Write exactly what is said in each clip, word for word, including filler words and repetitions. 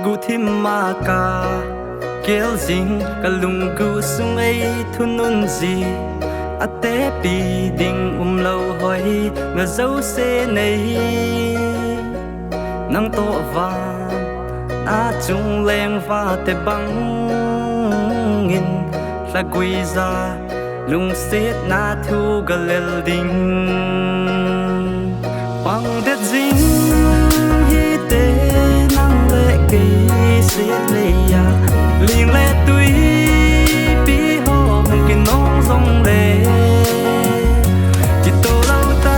Guhthim ma ka kel jing, ka lunggu sung ei thunun ji. Atepi ding umlou hoi nga jouse nei. Nang toh vang a chung leng vate bangin, lhagui ja lungsetna thu ga lel ding. Pang det jing hite nang le kei set lei a, ling le tui pi ho hung kinong jong le, kitoh lou ta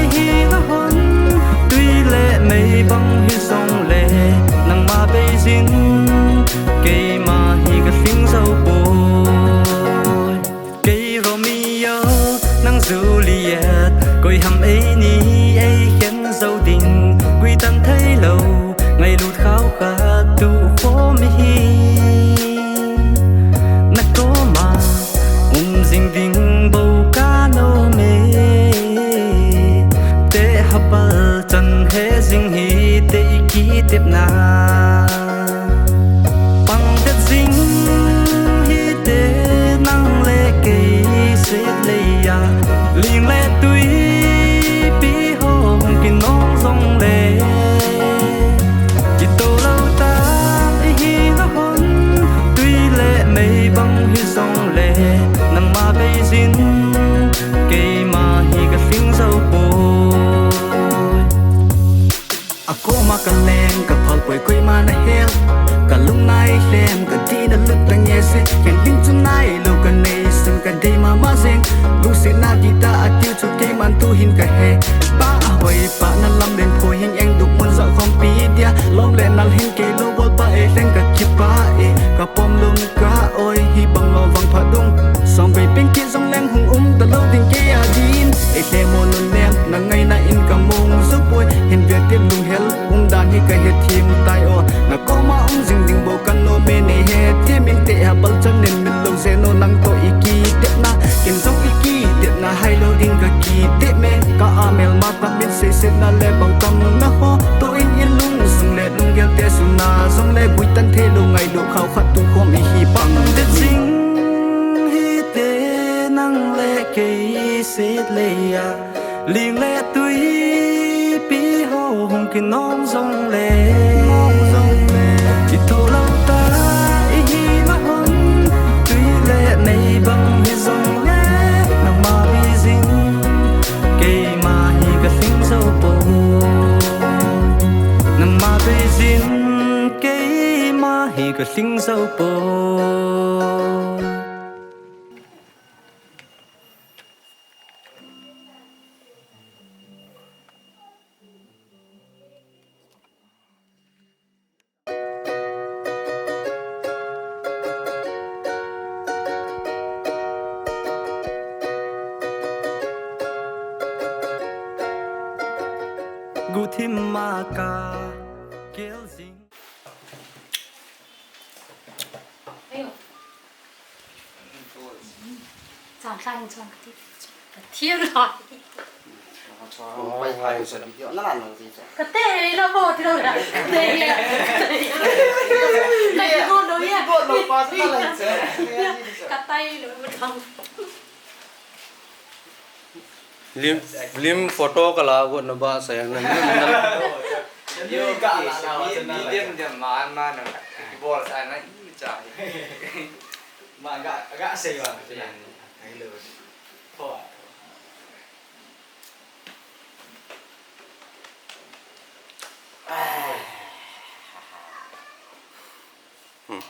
ihi na hon, tui le mei bang hi jong le, nangma beijin keima hi ka hling jou poi. Kei Romeo, nang Juliet, koi ham eini ei khen jou ding, gui tan thei lou, ngailut khao khat tu khom hi. Na koma um jing ding bou ka nom e, te hapal chan he jing hite i kitepna. Pang det jing hite nang le kei set lei a, ling le tui pi ho hung kinong jong le, kitoh lou ta ihi na hon, tui le mei bang hi jong le, nangma beijin keima hi ka hling jou poi. A koma ka leng ka phal poi, koima na hel, ka lung nai lem, ka dih na lut ta nge se, khen ding chu nai lou ka nei sun ka dei mama jeng. Lungsetna dih ta a tiu chu keiman tu hin ka he. Pa a hoi pa na lam len pho hin eng duk mun ja khom pi dia, lom le nal hin kei lou bol pa e leng ka kipa e, ka pom lung ka oi hi bang lou vang pha dung. Song bei ping kit jong leng hung um ta lou ding kei a din. E he mo nun nem na ngaina in ka mong ju poi. Hin ve tip lung hel um dan hi ka he thim tai o. Na koma um jing ding bou ka nom e, nei he thim in te ha bal chan nen min lou je no, nang toh i kitepna, ken jong i kitepna hai lou ding ka kitep me. Ka a mel ma ka min sei set na le bang tam na ho, toh in i lung sung le lunggel te sun na jong le, gui tan thei lou ngailut khao khat tu khom ihi. Pang det jing hite nang le kei set lei a, ling le tui pi ho hung kinong jong le, kitoh lou ta ihi ma hon, tui le mei bang hi jong le, nangma beijin keima hi ka hling jou poi. Nangma beijin keima hi ka hling jou poi. Guhthim ma ka kel jing. Ayo. Chang tla hin chang ka ti. Ka ti lo. Ka te lo bo ti lo la. Ka ti lo lo ya. Ka tai lo mo thang. Lim, lim photo ka la got na ba sa yang na lim na. Yo, ka la la wa na. Medium dia ma ma na. Bol sa na i cha. Ma ga ga sei wa. Ai lo. Pho. Hmm.